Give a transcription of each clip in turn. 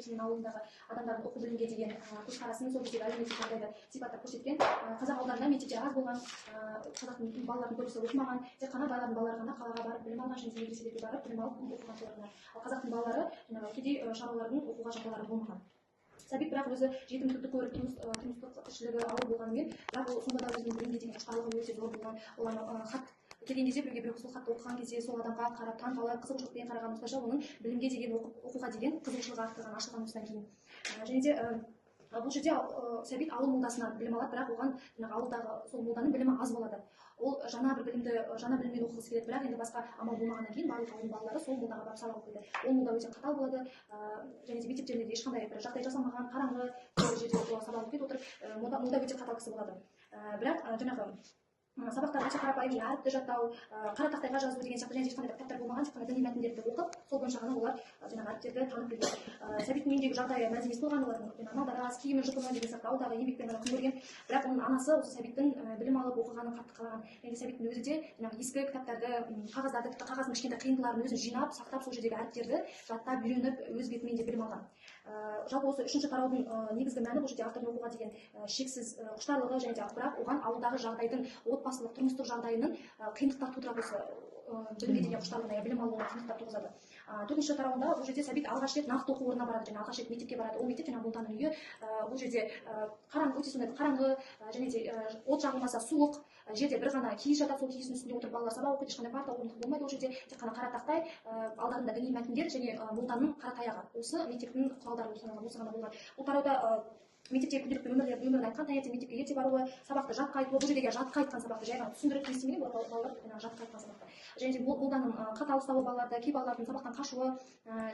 Өзінің ауылындағы адамдардың оқу білімге деген көзқарасын, сол кездегі әлеуметтік жағдайды сипаттап көрсеткен. Қазақ ауылдарында мектепте аз болған, қазақтың балаларының көбісі оқымаған, тек қана байлардың балалары ғана қалаға барып білім алған және медреселерге барып білім алып оқыған солар ғана. Ал қазақтың балалары, жаңағы кедей шаруалардың оқуға жағдайлары болмаған. Сәбит бірақ өзі жетімдікті көріп, тұрмыстық тіршілігі ауыр болғанымен, бірақ ол сонда да өзінің білімге деген құштарлығы өте зор болған. Ол ана хат келген кезде біреуге біреу сол хатты оқыған кезде сол адамға қарап таң қалып, қызығушылықпен қараған, осылайша оның білімге деген, оқуға деген қызығушылығы арттырған, ашылған осыдан кейін. Және де бұл жерде Сәбит ауыл молдасынан білім алады, бірақ оған жаңағы ауылдағы сол молданың білімі аз болады. Ол жаңа бір білімді, жаңа біліммен оқығысы келеді, бірақ енді басқа амал болмағаннан кейін барлық ауылдың балалары сол молдаға барып сабақ оқиды. Ол молда өте қатал болады, және де мектептерінде де ешқандай бір жағдай жасалмаған, қараңғы сол жерде сабақ оқиды отырып, молда өте қатал кісі болады. Бірақ жаңағы сабақтар өте қарапайым, жаңағы әріпті жаттау, қара тақтайға жазу деген сияқты, және де ешқандай да кітаптар болмаған, тек қана діни мәтіндерді оқып, сол бойынша ғана олар жаңағы әріптерді танып білген. Сәбиттің үйіндегі жағдайы мәз емес болған, олардың жаңағы малдары аз, киімі жұпыны деген сияқты, ауылдағы еңбекпен ғана күн көрген. Бірақ оның анасы осы Сәбиттің білім алып оқығанын қатты қалаған. Және де Сәбиттің өзі де жаңағы ескі кітаптарды, қағаздарды, тіпті қағаздың кішкентай қиындыларын өзі жинап, сақтап, сол жердегі әріптерді жаттап, үйреніп, өз бетімен де білім алған. Жалпы осы үшінші тараудың негізгі мәні бұл жерде автордың оқуға деген шексіз құштарлығы, және де бірақ оған ауылдағы жағдайдың, отбасылық, тұрмыстық жағдайының қиындықтар тудырады, осы білімге деген құштарлығына, білім алуына қиындықтар туғызады. Төртінші тарауында бұл жерде Сәбит алғаш рет нақты оқу орнына барады және алғаш рет мектепке барады. Ол мектеп жаңағы молданың үйі. Бұл жерде қараңғы, өте сондай қараңғы, және де от жағылмаса суық, жерде бір ғана киіз жатады, сол киіздің үстінде отырып балалар сабақ оқиды, ешқандай парта, орындық болмайды ол жерде, тек қана қара тақтай, алдарында діни мәтіндер және молданың қара таяғы. Осы мектептің құралдары болып саналған, осы ғана болған. Бұл тарауда мектепте күнделікті өмірін айтқан, таңертең мектепке ерте баруы, сабақты жатқа айтуы, бұл жердегі жатқа айтқан сабақты жай ғана түсіндіріп не істемеген, бұл балалар жаңағы жатқа айтқан сабақты. Және де молданың қатал ұстауы балаларды, кей балалардың сабақтан қашуы,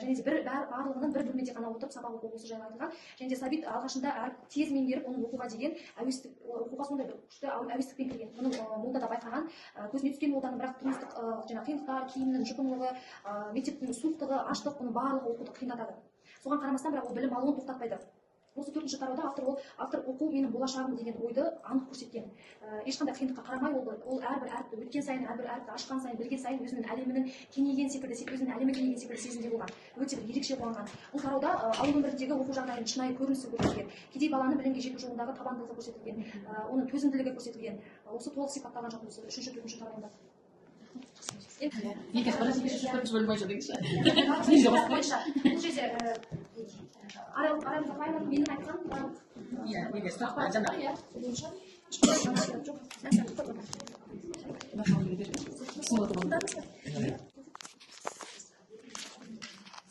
және де барлығының бір бөлмеде ғана отырып сабақ оқуы, осы жайлы айтылған. Және де Сәбит алғашында тез меңгеріп, оның оқуға деген әуестік, оқуға сондай бір күшті әуестікпен кірген. Мұны молда да байқаған, көзіне түскен молданың, бірақ тұрмыстық жаңағы қиындықтар, киімнің жұпынылығы, мектептің суықтығы, аштық, бұның барлығы оқуды қиындатады. Соған қарамастан бірақ ол білім алуын тоқтатпайды. Осы төртінші тарауда автор оқу менің болашағым деген ойды анық көрсеткен. Ешқандай қиындыққа қарамай ол әрбір әріпті өткен сайын, әрбір әріпті ашқан сайын, білген сайын өзінің әлемінің кеңейген секілді, өзінің әлемі кеңейген секілді сезімде болған. Өте бір ерекше қуанған. Бұл тарауда ауыл өміріндегі оқу жағдайының шынайы көрінісі көрсетілген. Кедей баланың білімге жету жолындағы табандылығы көрсетілген. Оның төзімділігі көрсетілген. Осы толық сипатталған жалпы осы үшінші, төртінші тарауында. Екі, бірінші, екінші, төртінші бөлім бойынша деңізші. Бойынша. Бұл жерде Арал Мұстафаеваның менің айтқан барлық Иә, неге сұрақ бар, жаңа. Иә, бойынша ешқандай жаңа сұрақ жоқ.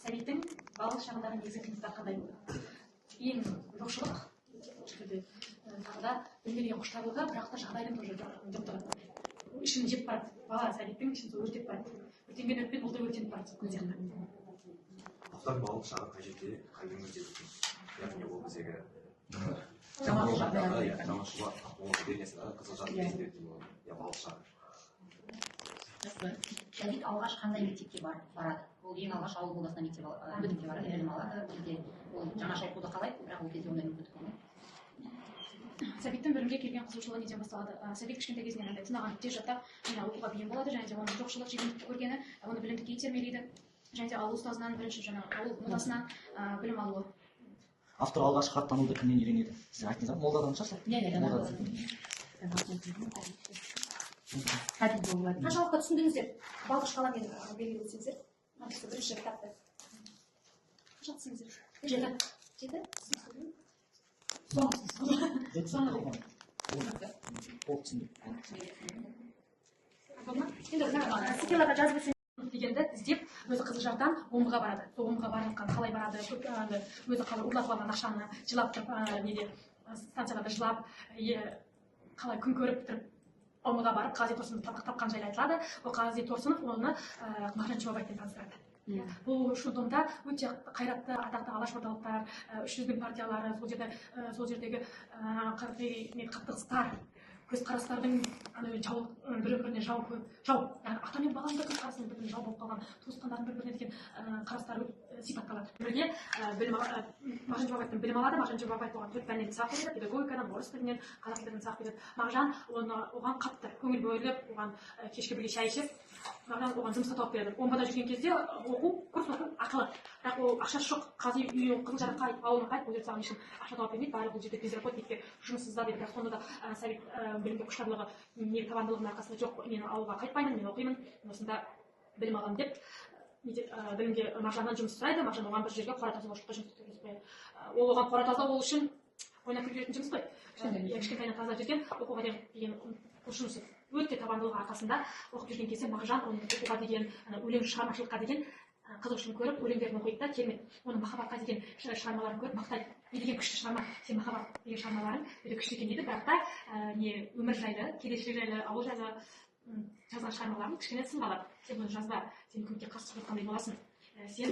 Сәбиттің балалық шағындағы негізгі қиындықтар қандай болды? Ең жоқшылық, осы жерде, тағы да білімге деген құштарлығы, бірақ та жағдайдың тоже жоқтығы. Ішін жеп барады, бала Сәбиттің ішін сол өртеп барады. Өртенген өртпен ол да өртеніп барады сол сияқты. Автор балалық шағы қай жерде, қай өңірде өткен? Яғни ол біздегі Жаманшылар. Иә, Жаманшылар, Ақмола губерниясындағы Қызылжар кезінде өткен болады. Иә, балалық шағы. Сәбит алғаш қандай мектепке барады? Ол ең алғаш ауыл молдасына мектепке барады, білім алады. Ол кезде ол жаңаша оқуды қалайды, бірақ ол кезде ондай мүмкіндік болмайды. Сәбиттің білімге келген қызығушылығы неден басталады? Сәбит кішкентай кезінен андай тынаған тез жаттап, және оқуға бейім болады, және де оның жоқшылық, жетімдікті көргені оны білімдікке итермелейді. Және де ауыл ұстазынан, бірінші жаңағы ауыл молдасынан білім алуы. Автор алғаш хат тануды кімнен үйренеді? Сіз айттыңыз ба? Молдадан шығар сол? Иә, иә, Молдадан. Қаншалықты түсіндіңіздер? Балдық шкаламен белгілеп өтсеңіздер. Осы бірінші кітапты. Қаншалықты түсіндіңіздер? 7. 7? Соңғы. Толық түсіндім. Енді мына стикерлерға жазып өтсеңіз. Дегенді іздеп өзі Қызылжардан Омбыға барады. Сол Омбыға барып жатқан қалай барады, көп, анда өзі қалай ұрлатып алған ақшаны жылап тұрып, неде, станцияларда жылап, қалай күн көріп тұрып Омбыға барып Қази Тұрсынов тапқан жайлы айтылады. Ол Қази Тұрсынов оны, Мағжан Жұмабаевпен таныстырады. Бұл Шудомда өте қайратты, атақты алашордалықтар, үш жүздің партиялары, сол жерде, сол жердегі, қақтығыстар, көзқарастардың ана жау, бір-біріне жау көп, жау, яғни ата мен баланың да көзқарасының бір-біріне жау болып қалған, туысқандардың бір-біріне деген, қарастары, сипатталады. Бірге, білім Мағжан Жұмабаевтан білім алады. Мағжан Жұмабаев оған 4 пәннен сабақ береді, педагогикадан, орыс тілінен, қазақ тілінен сабақ береді. Мағжан оған қатты көңіл бөліп, оған, кешкі бірге шай ішіп, Мағжан оған жұмыс та тауып береді. Омбыда жүрген кезде оқу, курс оқу ақылы. Бірақ ол ақшасы жоқ. Қази үйіне Қызылжарға қайтып, ауылына қайтып, ол жерде саған ешкім ақша тауып бермейді. Барлығы бұл жерде безработник деп, жұмыссыздар дейді. Бірақ сонда да Сәбит білімге құштарлығы, не табандылығының арқасында, жоқ, мен ауылға қайтпаймын, мен оқимын, мен осында білім аламын деп білімге Мағжаннан жұмыс сұрайды. Мағжан оған бір жерге қора тазалаушылыққа жұмыс істеуге қояды. Ол оған қора тазалау ол үшін ойнап күліп жүретін жұмыс қой. Иә, кішкентайынан тазалап жүрген, оқуға деген құлшынысы, өте табандылығы арқасында оқып жүрген кезде Мағжан оның оқуға деген, ана өлең шығармашылыққа деген қызығушылығын көріп, өлеңдерін оқиды да, керемет, оның махаббатқа деген шығармаларын көріп мақтайды. Не деген күшті шығарма, сен махаббат деген шығармаларың өте күшті екен дейді. Бірақ та не өмір жайлы, келешек жайлы, ауыл жайлы жазған шығармаларын кішкене сынға алады. Сен бұны жазба, сен үкіметке қарсы шығып жатқандай боласың, сен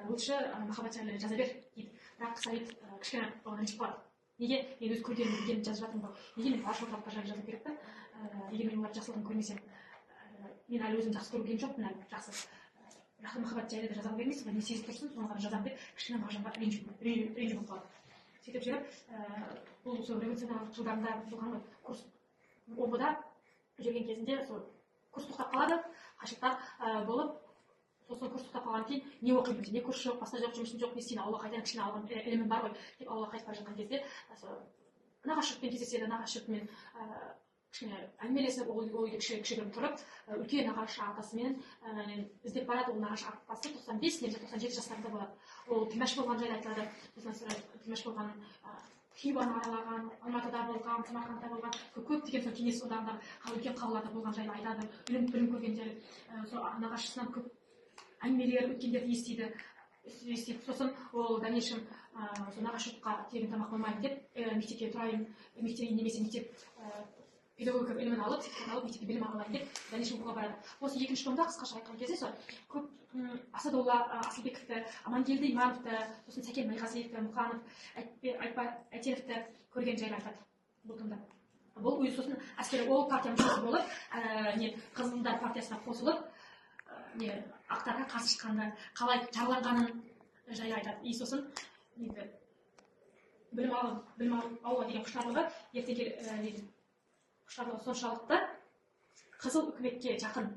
лучше махаббат жайлы жаза бер дейді. Бірақ Сәбит кішкене оған ренжіп қалады. Неге мен өз көргенімді, білгенімді жазып жатырмын ғой, неге мен алаш орталықтар жайлы жазу керек та? Егер мен олардың жақсылығын көрмесем, мен әлі өзім жақсы көрген жоқпын әлі жақсы, жақсы махаббат жайлы да жаза бермейсің ғой, не сезіп тұрсың, соны ғана жазамын деп кішкене Мағжанға ренжу болып қалады. Сөйтіп жүріп, бұл сол революциялық жылдарында болған ғой. Курс Омбыда жүрген кезінде сол курс тоқтап қалады, қашықтар болып, сосын курс тоқтап қалғаннан кейін не оқимын, не курс жоқ, басқа жоқ, жұмысым жоқ, не істеймін, ауылға қайтайын, кішкене алған ілімім бар ғой деп ауылға қайтып бара жатқан кезде сол нағашы жұртпен кездеседі. Нағашы жұртымен кішкене әңгімелесіп, ол үйде кішігірім тұрып, үлкен нағашы атасымен іздеп барады. Ол нағашы апасы 95 немесе 97 жастарында болады. Ол тілмәш болған жайлы айтылады. Сосын сұрайды, тілмәш болған, Хиуаны аралаған, Алматыда болған, Самарқандта болған, көптеген сол Кеңес одағындағы үлкен қалаларда болған жайлы айтады. Білім көрген жайлы, сол нағашысынан көп әңгімелер, өткендерді естиді. Сосын ол в дальнейшем сол нағашы жұртқа тегін тамақ қоймайын деп, мектепке тұрайын, мектеп немесе мектеп педагогика ілімін алып, сертификат алып, мектепте білім алайын деп в дальнейшем оқуға барады. Осы екінші томда қысқаша айтқан кезде сол көп Асадолла Асылбековті, Амангелді Имановты, сосын Сәкен Майғазиевті, Мұқанов, Әйтеновті көрген жайлы айтады бұл томда. Бұл өзі сосын әскери ол партия мүшесі болып, не Қызылдар партиясына қосылып, не ақтарға қарсы шыққанды, қалай жараланғанын жайлы айтады. И сосын енді білім алуға деген құштарлығы ерте не, құштарлығы соншалықты, қызыл үкіметке жақын,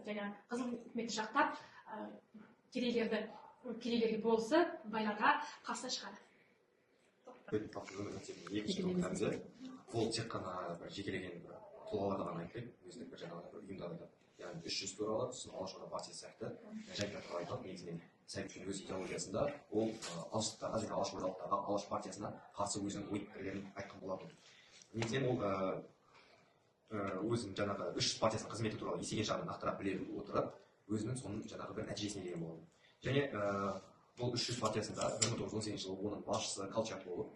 және қызыл үкіметті жақтап, кедейлерге болысып, байларға қарсы шығады. Өмір мектебінің екінші том кітабында ол тек қана бір жекелеген бір тұлғаларды ғана айтпайды, өзіндік бір жаңағы бір ұйымдарды айтады, яғни 300 туралы, сосын Алашорда партиясы сияқты жайттар туралы айтады. Негізінен Сәбиттің өз идеологиясында ол алыштықтарға және алашордалықтарға, Алаш партиясына қарсы өзінің ой пікірлерін айтқан болатын. Негізінен ол өзінің жаңағы 300 партиясының қызметі туралы есеген жағын нақтырақ біле отырып, өзінің соның жаңағы бір нәтижесіне келген болатын. Және бұл 300 партиясында 1918 жылы оның басшысы Колчак болып,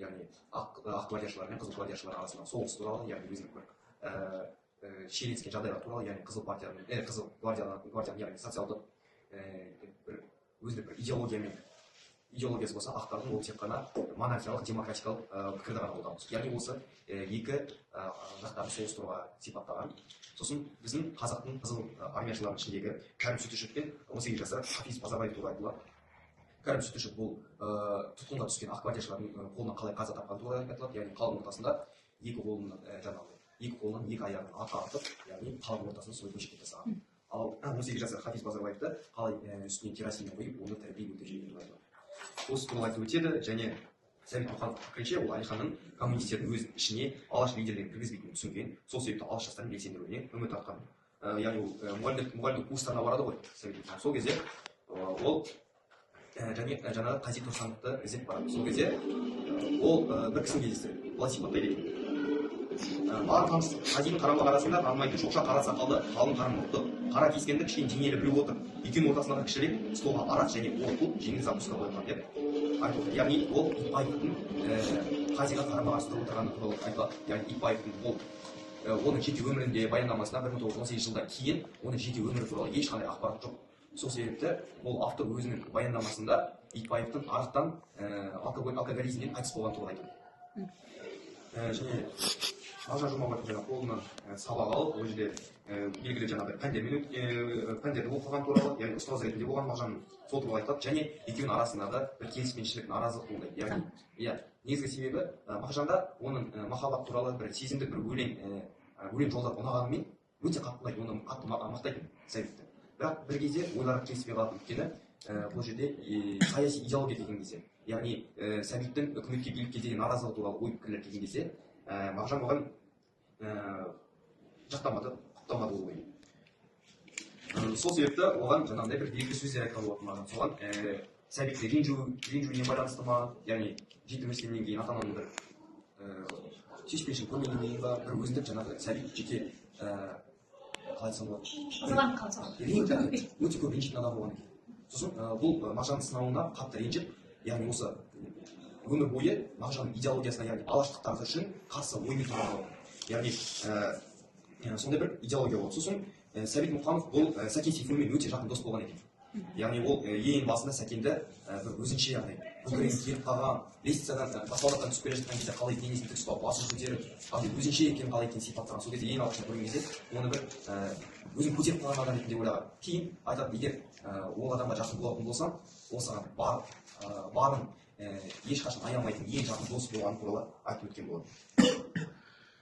яғни ақ гвардияшылар мен қызыл гвардияшылар арасындағы соғыс туралы, яғни өзінің бір шиеленіскен жағдайлар туралы, яғни қызыл партияның, қызыл гвардияның, яғни социалдық бір өзіндік бір идеологиямен, идеологиясы болса ақтардың, ол тек қана монархиялық демократикалық пікірді ғана қолданған, яғни осы екі жақтарды соғыстыруға сипаттаған. Сосын біздің қазақтың қызыл армияшыларының ішіндегі Кәрім Сүтішев пен 18 жасар Хафиз Базарбаев туралы айтылады. Кәрім Сүтішев бұл тұтқынға түскен ақ гвардияшылардың қолынан қалай қаза тапқаны туралы айтылады, яғни қаланың ортасында екі қолын, жаңағы екі қолынан, екі аяғын ата атып, яғни қаланың ортасында солай бөлшектеп тастаған. Ал 18 жасар Хафиз Базарбаевты қалай үстіне керосин құйып, оны тәрбиелеп өлтіріп жібергені туралы айтылады. Осы туралы айтып өтеді. Және Сәбит Мұқанов пікірінше, ол Әлиханның коммунистердің өз ішіне Алаш лидерлерін кіргізбейтінін түсінген, сол себепті Алаш жастарын белсендіруіне үміт артқан. Яғни ол мұғалімдік курстарына барады ғой Сәбит Мұқанов. Сол кезде ол және жаңағы Қази Торсановты іздеп барады. Сол кезде ол бір кісіні кездестіреді, былай сипаттайды екен: Маған таныс Қазидің қарама қарасында танымайтын шоқша қара сақалды, қалың қара мұртты, қара киіскенді, кішкене денелі біреу отыр. Екеуінің ортасындағы кішірек столға арақ және оқ жеңіл закуска қойылған деп айтып отыр. Яғни ол Итбаевтың Қазиға қарама қарсы тұрып отырғаны туралы айтылады. Яғни Итбаевтың ол оның жеке өмірінде баяндамасында 1918 жылдан кейін оның жеке өмірі туралы ешқандай ақпарат жоқ. Сол себепті ол автор өзінің баяндамасында Итбаевтың арақтан, алкоголь, алкоголизмнен қайтыс болғаны туралы айтады. Және Мағжан Жұмабаевтың жаңағы қолынан сабақ алып, ол жерде белгілі жаңағыдай пәндерді оқыған туралы, яғни ұстаз ретінде болған Мағжанның, сол туралы айтады. Және екеуінің арасындағы бір келіспеушілік, наразылық туындайды. Яғни иә, негізгі себебі Мағжанда оның махаббат туралы бір сезімдік бір өлең жолдары ұнағанымен, Өте қатты ұнайды, оны қатты мақтайтын Сәбитті. Бірақ бір кезде ойлары келіспей қалады, өйткені бұл жерде саяси идеология келген кезде, яғни Сәбиттің үкіметке, билікке деген наразылығы туралы ой пікірлер келген кезде, Мағжан оған жақтамады, құптамады ол ойын. Сол себепті оған жаңағындай бір белгілі сөздер айтқан болатын Мағжан. Соған Сәбитті ренжуіне байланысты ма, яғни жетім өскеннен кейін ата ананың бір сүйіспеншілік көрмегеннен кейін ба, бір өзіндік жаңағы Сәбит жеке қалай айтсам болады, Ызаланып қалды соған. Өте көп ренжитін адам болған екен. Сосын бұл Мағжанның сынауына қатты ренжіп, яғни осы өмір бойы Мағжанның идеологиясына, яғни алаштықтар үшін қарсы оймен тұрған болатын. Яғни сондай бір идеология болды. Сосын Сәбит Мұқанов бұл Сәкен Сейфуллинмен өте жақын дос болған екен. Яғни ол ең басында Сәкенді бір өзінше, яғни көкірегін керіп қалған, лестницадан, баспалдақтан түсіп келе жатқан кезде қалай денесін тік ұстап, басын көтеріп, андай өзінше екенін, қалай екенін сипаттаған. Сол кезде ең алғашында көрген кезде оны бір өзін көтеріп қалған адам ретінде ойлаған. Кейін айтады, егер ол адамға жақын болатын болсам, ол саған барын ешқашан аямайтын ең жақын дос болғаны туралы айтып өткен болатын.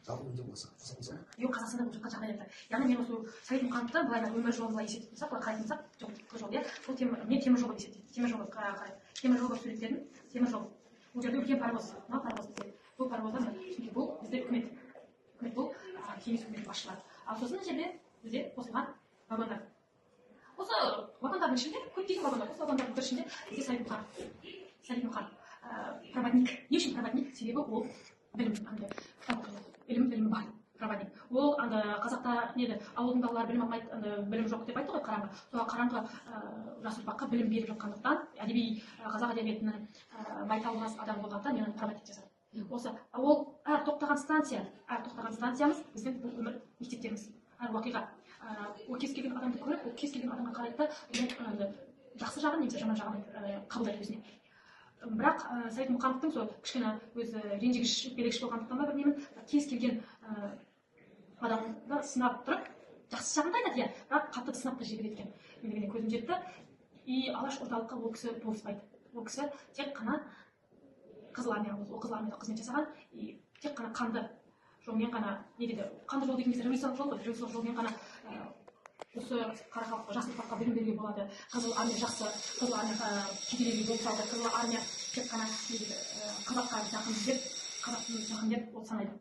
Жалпы менде осы қосатын сол. Жоқ, Қазақстанда болып жатқан жағдай. Яғни мен осы Сәбит Мұқановты былай өмір жолын былай есептейтін болсақ, былай қарайтын болсақ, жоқ, жол, иә, бұл мен темір жол деп есептеймін. Темір жол қарай. Темір жол болып суреттедім. Темір жол. Бұл жерде үлкен паровоз. Мына паровоз бізде. Бұл паровозда міне, түсінікті, бұл бізде үкімет. Үкімет бұл, кеңес үкіметінің басшылары. Ал сосын мына жерде бізде қосылған вагондар. Осы вагондардың ішінде көптеген вагондар. Осы вагондардың бір ішінде бізде Сәбит Мұқанов. Сәбит Мұқанов. Проводник. Не үшін проводник? Себебі ол білім, андай, кітап оқиды. Білімі бар проводник. Ол анда қазақта не еді, ауылдың балалары білім алмайды, анда білім жоқ деп айтты ғой, қараңғы. Сол қараңғы жас ұрпаққа білім беріп жатқандықтан, әдеби, қазақ әдебиетінің майталмас адам болғандықтан мен оны проводник жасадым. Осы ол әр тоқтаған станция, әр тоқтаған станциямыз біздің бұл өмір мектептеріміз, әр оқиға. Ол кез келген адамды көріп, ол кез келген адамға қарайды да, оның жақсы жағын немесе жаман жағын қабылдайды өзіне. Бірақ Сәбит Мұқановтың сол кішкене өзі ренжігіш, өкпелегіш болғандықтан ба білмеймін, кез келген адамды сынап тұрып, жақсы жағын да айтады, иә, бірақ қатты сынап та жібереді екен. Менің көзім жетті. И Алаш орталыққа ол кісі болыспайды. Ол кісі тек қана Қызыл армия, ол Қызыл армияда қызмет жасаған, и тек қана қанды жолмен ғана, не дейді, қанды жол деген кезде революциялық жол ғой, революциялық жолмен ғана осы қара халыққа, жас ұрпаққа білім беруге болады. Қызыл армия жақсы, Қызыл армия кедейлерге жол салды, Қызыл армия тек қана не дейді, қазаққа жақын деп, қазақтың жақын деп ол санайды.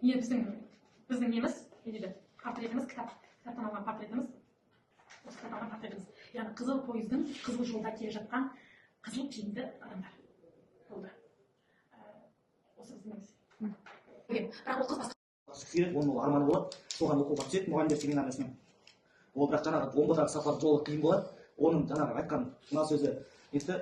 Не біздің неміз, не дейді, портретіміз, кітап, кітаптан алған портретіміз, осы кітаптан алған портретіміз. Яғни қызыл пойыздың қызыл жолда келе жатқан қызыл киімді адамдар болды. Осы біздің неміз. Бірақ ол қыз басқа түскісі келеді, оның ол арманы болады, соған оқуға түседі мұғалімдер семинариясына. Ол бірақ жаңағы Омбыдағы сапар жолы қиын болады. Оның жаңағы айтқан мына сөзі несі,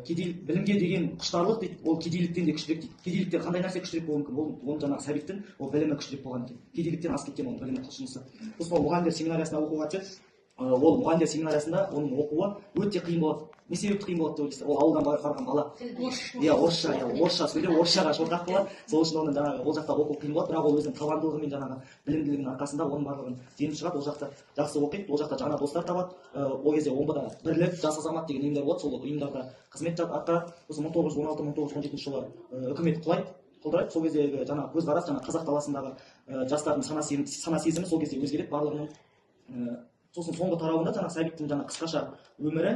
кедей, білімге деген құштарлық дейді, ол кедейліктен де күштірек дейді. Кедейліктен қандай нәрсе күштірек болуы мүмкін? Ол, оның жаңағы Сәбиттің ол білімі күштірек болған екен. Кедейліктен асып кеткен оның білімі, құлшынысы. Сосын ол мұғалімдер семинариясына оқуға түседі. Ол мұғалімдер семинариясында оның оқуы өте қиын болады. Не себепті қиын болады деп ойлайсыздар? Ол ауылдан барған бала. Иә, орысша, иә, орысша сөйлеп, орысшаға шорқақ болады. Сол үшін оның жаңағы ол жақта оқу қиын болады, бірақ ол өзінің табандылығы мен жаңағы білімділігінің арқасында оның барлығын жеңіп шығады. Ол жақта жақсы оқиды, ол жақта жаңа достар табады. Ол кезде Омбыда Бірлік, Жас азамат деген ұйымдар болады, сол ұйымдарда қызмет атқарады. Сосын мың тоғыз жүз он алты, мың тоғыз жүз он жетінші жылы үкімет құлайды, құлдырайды. Сол кездегі жаңағы көзқарас, жаңағы қазақ даласындағы жастардың сана сезімі сол кезде өзгереді барлығының. Сосын соңғы тарауында жаңағы Сәбиттің жаңағы қысқаша өмірі,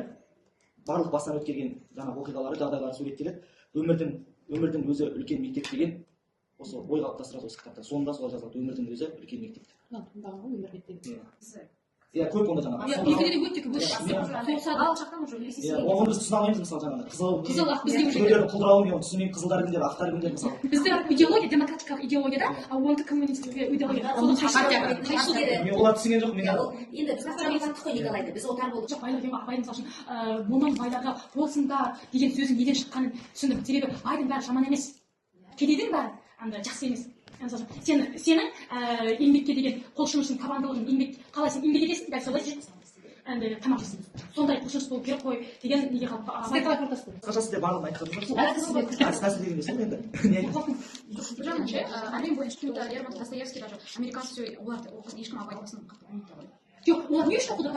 барлық бастан өткерген жаңағы оқиғалары, жағдайлары суреттеледі. Өмірдің өзі үлкен мектеп деген осы ой қалыптастырады осы кітапта. Соңында солай жазылады, өмірдің өзі үлкен мектеп. Өмір мектебі. Иә. Иә, көп онда жаңағы. Иә, екіде де өте көп. Иә. Соғысады. Бала шақтан уже Иә, оны біз түсіне алмаймыз, мысалы, жаңағы қызыл, Қызыл, ақ бізге уже біреулердің құлдырауын мен оны түсінбеймін, қызылдар кімдер, ақтар кімдер, мысалы. Біздің идеология демократикалық идеология да, ал онікі коммунистік идеология. Соның қайшылығы. Қайшылығы. Мен оларды түсінген жоқпын, мен Енді біз аттық қой Николайды, біз отар болдық. Жоқ, байлық деген Абай, мысалы үшін, момын байларға болсындар деген сөздің неден шыққанын түсіндім. Себебі байдың бәрі жаман емес, кедейдің бәрі андай жақсы емес. Мысалы үшін, сенің еңбекке деген құлшынысың, табандылығың, еңбек, қалай сен еңбек етесің, дәл солай сен андай тамақ жейсің. Сондай құлшыныс болу керек қой деген неге қалып, Сіздер қалай қорытасыздар? Қысқаша сіздер барлығын айтып жатырсыздар. Әдіс дегенде сол енді. Не айтайын? Бір жағынан ше, әлем бойынша кто-то, Лермонтов, Достоевский, даже американцы все, оларды оқысын, ешкім Абайдың басын қатты білмейді ғой. Жоқ, олар не үшін оқыды?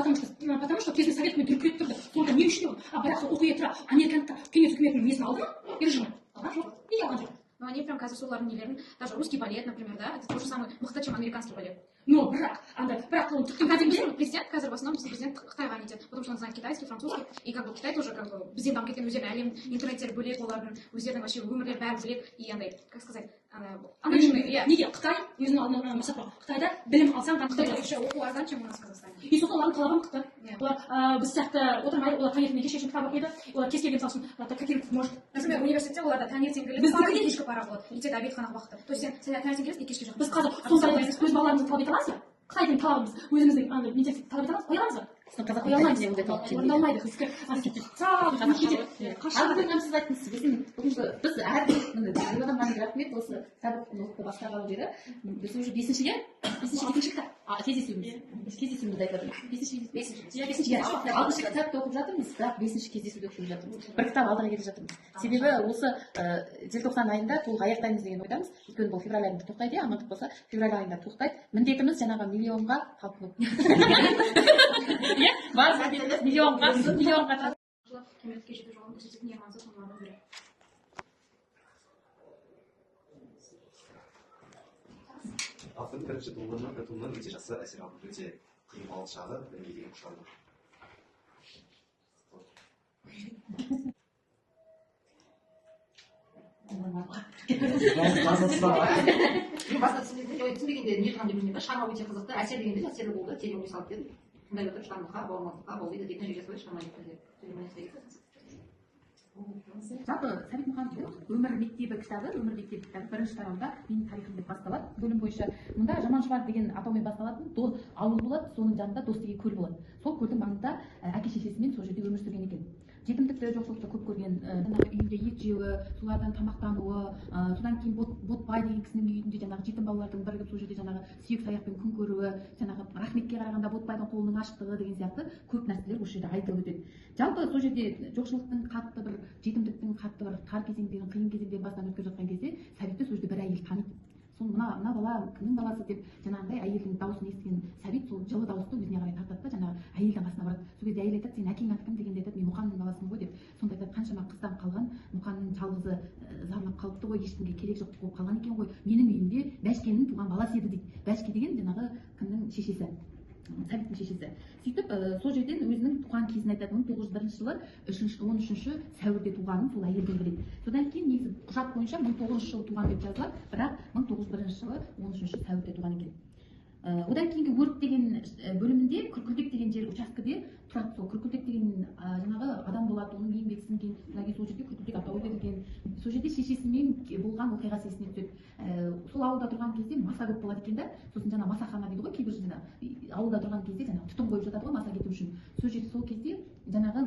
Потому что кезінде совет үкіметі дүркіреп тұрды. Сонда не үшін ол? А бірақ сол оқи тұра американдықтар кеңес үкіметінің несін алды ма? Режимін алған жоқ. Неге алған жоқ? Но они прям қазір солардың нелерін, даже русский балет, например, да, это то же самое, мықты, чем американский балет. Но бірақ андай Андай бірақ ол түріктің Қазір президент, қазір в основном біздің президент Қытайға нетеді, потому что он знает китайский, французский, и как бы Китай тоже как бы бізден дамып кеткен, өздерінің әлем интернеттері бөлек, олардың өздерінің вообще өмірлері бәрі бөлек, и андай, как сказать, ана обычный, иә. Неге Қытай өзінің алдына мақсат қойған? Қытайда білім алсаң ғана Қытайда еще оқу арзан, чем у нас в Казахстане. И сосын олардың талабы мықты. Иә. Олар біз сияқты отырмайды, олар таңертеңнен кешке шейін кітап оқиды, олар кез келген, мысалы үшін, копировать может. Например, университетте оларда таңертең келеді, Біздікі пара, кешкі пара болады, и тек обед қана уақыты. То есть сен таңертең келесің и кешке Біз жатасың. қазір сондай біз өз балаларымызды талап ете аламыз ба? Қытайдың талабын біз өзіміздің андай мектепте талап ете аламыз, қоя аламыз ба? Қазақ Қоя алмаймыз, мектебінде ондай талап келмейді. орындалмайды біздікі. Кетеді. Ал бүгін сіз айттыңыз, біздің бүгінгі біз әрбір, міне, Гүлнар ханым, рахмет, осы кітап оқуды бастағалы бері біз уже бесінші, иә, бесінші Екінші кітап. Кездесуімізді айтып жатырмыз, бесінші, иә, бесінші, иә, алтыншы кітапты оқып жатырмыз, бірақ бесінші кездесуде оқып жатырмыз, бір кітап алдыға келе жатырмыз. Себебі осы желтоқсан айында толық аяқтаймыз деген ойдамыз, өйткені бұл февраль айында тоқтайды, иә, амандық болса, февраль айында тоқтайды. Міндетіміз жаңағы миллионға талпыну, иә, бар міндетіміз миллионға. Кәмелетке жету жолын көрсететін ең маңызды туындылардың бірі. Автордың бірінші туындынан өте жақсы әсер алдым, өте қиын балалық шағы, білімге деген құштарлық. Мен басында түсінбедім, ой, түсінбегенде не тұрған деп жүрдім да, шығарма өте қызықты, әсер дегенде әсерлі болды, терең ой салып дедім. Тыңдай отырып шығармаға, бауырмалдыққа болды, деп нәтиже жасап шығарма деп. Жалпы Сәбит Мұқановтың «Өмір мектебі» кітабы, «Өмір мектебі» кітабы бірінші тарауда «Менің тарихым» деп басталады. Бөлім бойынша мұнда Жаман Шұбар деген атаумен басталатын ауыл болады, соның жанында Дос деген көл болады. Сол көлдің маңында әке шешесімен сол жерде өмір сүрген екен. Жетімдікті, жоқшылықты көп көрген, жаңағы үйінде ет жеуі, солардан тамақтануы, содан кейін Ботбай деген кісінің үйінде жаңағы жетім балалардың бірігіп сол жерде жаңағы сүйек саяқпен күн көруі, жаңағы рахметке қарағанда Ботбайдың қолының ашықтығы деген сияқты көп нәрселер осы жерде айтылып өтеді. Жалпы сол жерде жоқшылықтың қатты бір, жетімдіктің қатты бір тар кезеңдерін, қиын кезеңдерін бастан өткеріп жатқан кезде Сәбитті сол жерде бір әйел таниды. Сол мына бала кімнің баласы деп жаңағындай әйелдің дауысын естіген Сәбит сол жылы дауысты өзіне қарай тартады да, жаңағы әйелдің қасына барады. Сол кезде әйел айтады, сен әкеңнің аты кім дегенде айтады, мен Мұқанның баласымын ғой деп. Сонда айтады, қаншама қыздан қалған Мұқанның жалғызы зарлап қалыпты ғой, ешкімге керек жоқ болып қалған екен ғой, менің үйімде Бәшкенің туған баласы еді дейді. Бәшке деген жаңағы кімнің шешесі, Сәбиттің шешесі. Сөйтіп сол жерден өзінің туған кезін айтады. 1901 жылы 13 сәуірде туғанын сол әйелден біледі. Содан кейін негізі құжат бойынша 1900 жылы туған деп жазылады, бірақ 1901 жылы 13 сәуірде туған екен. Одан кейінгі «Өрт» деген бөлімінде Күркілдек деген жер учаскеде тұрады. Сол Күркілдек деген жаңағы адам болады, оның еңбек сіңген, содан кейін сол жерде Күркілдек атауы берілген. Сол жерде шешесімен болған оқиғасы есіне түседі. Сол ауылда тұрған кезде маса көп болады екен да, сосын жаңа масахана дейді ғой, кейбір жерде ауылда тұрған кезде жаңағы түтін қойып жатады ғой маса кету үшін. Сол жерде сол кезде жаңағы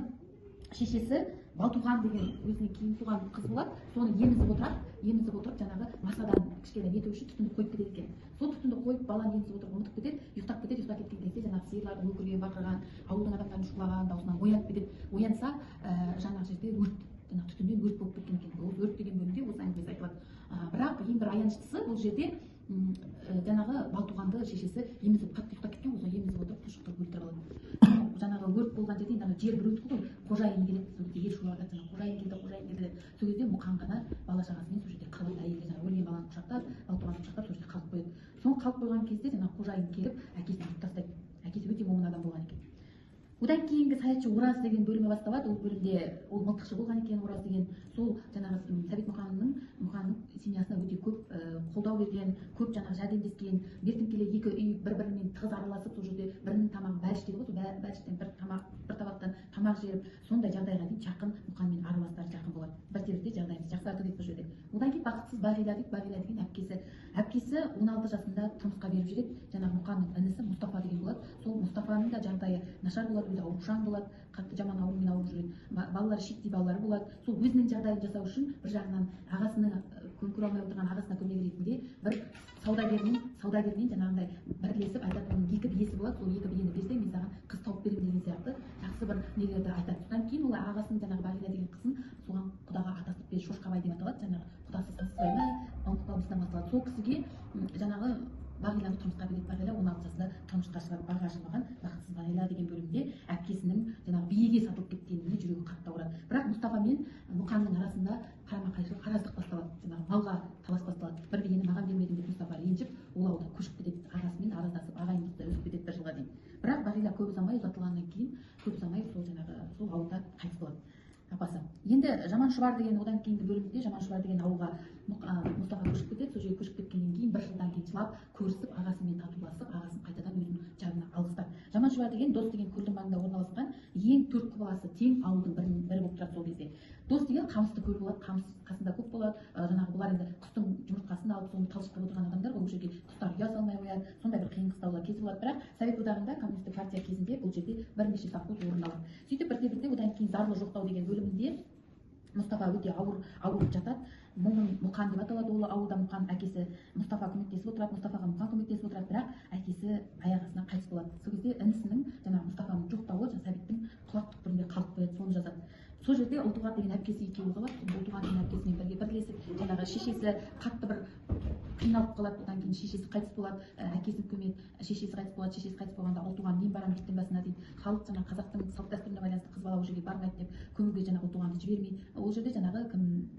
шешесі Балтуған деген өзіне кейін туған қыз болады, соны емізіп отырады, емізіп отырып жаңағы масадан кішкене нету үшін түтінді қойып кетеді екен. Сол түтінді қойып баланы емізіп отырып ұмытып кетеді, ұйықтап кетеді. Ұйықтап кеткен кезде жаңағы сиырлардың өкірген, бақырған, ауылдың адамдарының шулаған дауысынан оянып кетеді. Оянса, жаңағы жерде өрт, жаңағы түтіннен өрт болып кеткен екен. Ол «Өрт» деген бөлімде осы әңгімесі айтылады. Бірақ ең бір аяныштысы бұл жерде жаңағы Балтуғанды шешесі емізіп қатты ұйықтап кеткен ғой, сол емізіп отырып тұншықтырып өлтіріп алады. Жаңағы өрт болған жерде енді ана жер біреудікі ғой, қожайын келеді, сол кезде ел шулап жатады, жаңағы қожайын келді, қожайын келді деп. Сол кезде Мұқан ғана бала шағасымен сол жерде қалады, әйелі жаңағы өлген баланы құшақтап, Балтуғанды құшақтап сол жерде қалып қояды. Соны қалып қойған кезде жаңағы қожайын келіп әкесін ұрып тастайды. Әкесі өте момын адам болған екен. Одан кейінгі «Саятшы Ораз» деген бөлімі басталады. Ол бөлімде ол мылтықшы болған екен Ораз деген. Сол жаңағы Сәбит Мұқанның семьясына өте көп қолдау берген, көп жаңағы жәрдемдескен. Бертін келе екі үй бір-бірімен тығыз араласып, сол жерде бірінің тамағын бәліш дейді ғой, сол бәліштен бір тамақ, бір табақтан тамақ жеп, сондай жағдайға дейін жақын Мұқанмен араластары жақын болады. Бірте-бірте жағдайымыз жақсарды дейді бұл жерде. Одан кейін «Бақытсыз Бағила» дейді. Бағила деген әпкесі. Әпкесі 16 жасында тұрмысқа беріп жібереді. Жаңағы Мұқанның інісі Мұстафа деген болады. Сол Мұстафаның да жағдайы нашар болады, өзі аурушаң болады, қатты жаман аурумен ауырып жүреді. Балалары шеттей балалары болады. Сол өзінің жағдайын жасау үшін бір жағынан ағасының күн көре алмай отырған ағасына көмек ретінде бір саудагермен жаңағындай бірлесіп айтады, оның екі биесі болады, сол екі биені берсең мен саған қыз тауып беремін деген сияқты жақсы бір нелерді айтады. Содан кейін ол ағасының жаңағы Бағила деген қызын соған құдаға атастырып береді, Шошқабай деп аталады, жаңағы құдасы Сансызбай ма, ұмытып қалдым, басталады. Сол кісіге жаңағы Бағиланы тұрмысқа береді. Бағила 16 жасында тұрмысқа шығады. Бағы ашылмаған «Бақытсыз Бағила» деген бөлімде әпкесінің жаңағы биеге сатылып кеткеніне жүрегі қатты ауырады. Бірақ Мұстафа мен Мұқанның арасында қарама-қайшылық, араздық басталады, жаңағы малға талас басталады. Бір биені маған бермедің деп Мұстафа ренжіп, ол ауылдан көшіп кетеді, ағасымен араздасып, ағайындысы үзіп кетеді. Енді Жаман Шұбар деген, одан кейінгі бөлімде Жаман Шұбар деген ауылға Мұстафа көшіп кетеді. Сол жерге көшіп кеткеннен кейін бір жылдан кейін жылап көрісіп, ағасымен татуласып, ағасын қайтадан өзінің жанына алғызады. Жаман Шұбар деген Дос деген көлдің маңында орналасқан ең төрт құбыласы тең ауылдың бірі болып тұрады сол кезде. Дос деген қамысты көл болады, қамыс қасында көп болады. Жаңағы бұлар енді құстың жұмыртқасын алып, соны талшықтап отырған адамдар ғой. Ол жерге құстар ұя салмай қояды, сондай бір қиын қыстаулар кезі болады. Бірақ Совет Одағында, коммунистік партия кезінде бұл жерде бірнеше совхоз орын алады. Сөйтіп бірте бірте одан кейін «Зарлы жоқтау» деген бөлімінде Мұстафа өте ауыр ауырып жатады. Момын Мұқан деп аталады ол ауылда Мұқан. Әкесі Мұстафа көмектесіп отырады, Мұстафаға Мұқан көмектесіп отырады, бірақ әкесі аяқ астынан қайтыс болады. Сол кезде інісінің, жаңағы Мұстафаның жоқтауы жаңағы Сәбиттің құлақ түкпірінде қалып қояды, соны жазады. Сол жерде Ұлтуған деген әпкесі екеуі қалады. Ұлтуған деген әпкесімен бірге бірлесіп, жаңағы шешесі қатты бір қиналып қалады. Одан кейін шешесі қайтыс болады, әкесін көмеді. Шешесі қайтыс болады. Шешесі қайтыс болғанда Ұлтуған «мен барамын беттің басына» дейді. Халық жаңағы қазақтың салт дәстүріне байланысты қыз бала ол жерге бармайды деп көмуге жаңағы Ұлтуғанды жібермейді. Ол жерде жаңағы кім,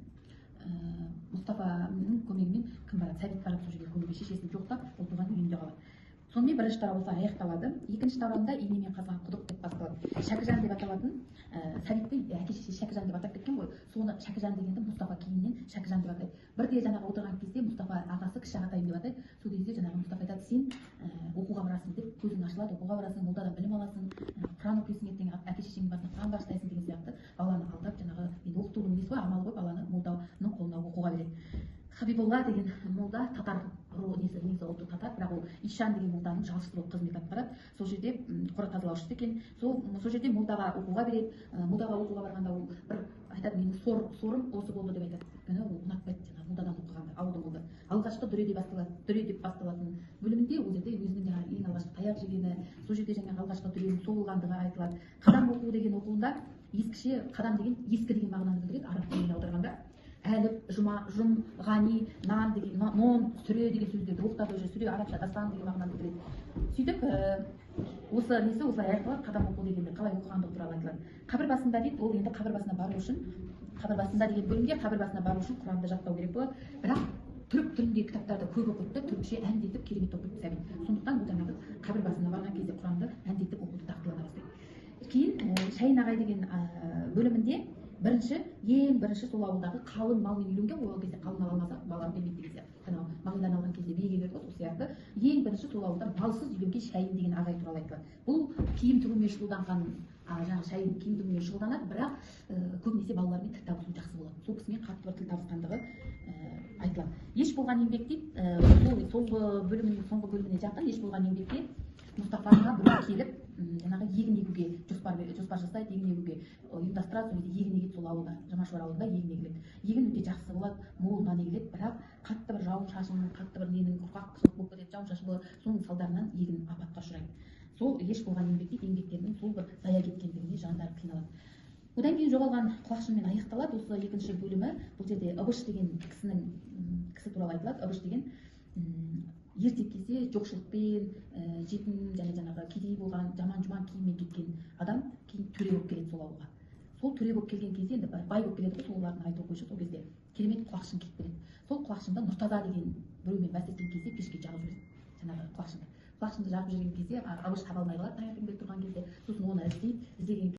Мұстафаның көмегімен кім барады? Сәбит барады сол жерге көмуге. Шешесін жоқтап, Ұлтуған үйінде қалады. Сонымен бірінші тарау осылай аяқталады. Екінші тарауында «Инемен қазған құдық» деп басталады. Шәкіжан деп аталатын, Сәбитті әке шешесі Шәкіжан деп атап кеткен ғой, соны Шәкіжан дегенді Мұстафа кейіннен Шәкіжан деп атайды. Бірде жаңағы отырған кезде Мұстафа ағасы кіші ағатайым деп атайды. Сол кезде жаңағы Мұстафа айтады: «Сен оқуға барасың», – деп. Көзің ашылады, оқуға барасың, молдадан білім аласың, құран оқисың, ертең әке шешеңнің басына құран бағыштайсың деген сияқты баланы алдап, жаңағы енді оқытудың несі ғой, амалы ғой, баланы молданың қолына оқуға береді. Хабибулла деген молда татар ру несі, негізі ұлты татар, бірақ ол ишан деген молданың жалшысы болып қызмет атқарады. Сол жерде қора тазалаушысы екен. Сол жерде молдаға оқуға береді. Молдаға оқуға барғанда ол бір айтады: «Менің сорым осы болды», – деп айтады. Өйткені ол ұнатпайды жаңағы молдадан оқығанды, ауылдың молда. «Алғашқы дүре» деп басталады. «Дүре» деп басталатын бөлімінде ол жерде өзінің жаңағы ең алғашқы таяқ жегені, сол жерде жаңағы алғашқы дүренің соғылғандығы айтылады. «Қадам оқу» деген оқуында ескіше, қадам деген ескі деген мағынаны білдіреді араб тіліне аударғанда, әліп, жұма, жұм, ғани, нан деген, нон, сүре деген сөздерді оқытады. Уже сүре арабша дастан деген мағынаны білдіреді. Сөйтіп осы несі осылай аяқталады. «Қадам оқу» дегенде қалай оқығандығы туралы айтылады. «Қабір басында» дейді. Ол енді қабір басына бару үшін, «Қабір басында» деген бөлімде қабір басына бару үшін құранды жаттау керек болады, бірақ түрік тіліндегі кітаптарды көп оқиды да, түрікше әндетіп керемет оқиды Сәбит. Сондықтан бұл жаңағы қабір басына барған кезде құранды әндетіп оқуды дағдылана бастайды. Кейін «Шайын ағай» деген бөлімінде бірінші, ең бірінші сол ауылдағы қалың малмен үйленген ғой. Ол кезде қалың мал алмаса, балалар бермейді деген сияқты, жаңағы маңайдан алған кезде биеге берді ғой. Сол сияқты ең бірінші сол ауылда малсыз үйленген Шайын деген ағай туралы айтылады. Бұл киім тігумен шұғылданған, жаңағы Шайын киім тігумен шұғылданады, бірақ көбінесе балалармен тіл табысу жақсы болады. Сол кісімен қатты бір тіл табысқандығы айтылады. «Еш болған еңбек» дейді. Сол соңғы бөлімінің соңғы бөліміне жақын «Еш болған еңбекте» Мұстафаға біреу келіп, жаңағы егін егуге жоспар жасайды, егін егуге ұйымдастырады. Сол кезде егін егеді сол ауылда, Жаманшұбар ауылында егін егіледі. Егін өте жақсы болады, молынан егіледі, бірақ қатты бір жауын шашын, қатты бір ненің құрғақшылық болып кетеді, жауын шашын болады, соның салдарынан егін апатқа ұшырайды. Сол «Еш болған еңбек» дейді, еңбектерінің сол бір зая кеткендігіне жандары қиналады. Одан кейін «Жоғалған құлақшынмен» аяқталады осы екінші бөлімі. Бұл жерде Ыбыш деген кісінің, кісі туралы айтылады. Ыбыш деген ерте кезде жоқшылықпен, жетім және жаңағы кедей болған, жаман жұман киіммен кеткен адам кейін төре болып келеді сол ауылға. Сол төре болып келген кезде енді бай болып келеді ғой солардың айтуы бойынша. Сол кезде керемет құлақшын киіп келеді. Сол құлақшынды Нұртаза деген біреумен бәстескен кезде пешке жағып жібереді жаңағы құлақшынды. Құлақшынды жағып жіберген кезде Ыбыш таба алмай қалады таңертең келіп тұрған кезде. Сосын оны іздейді, іздеген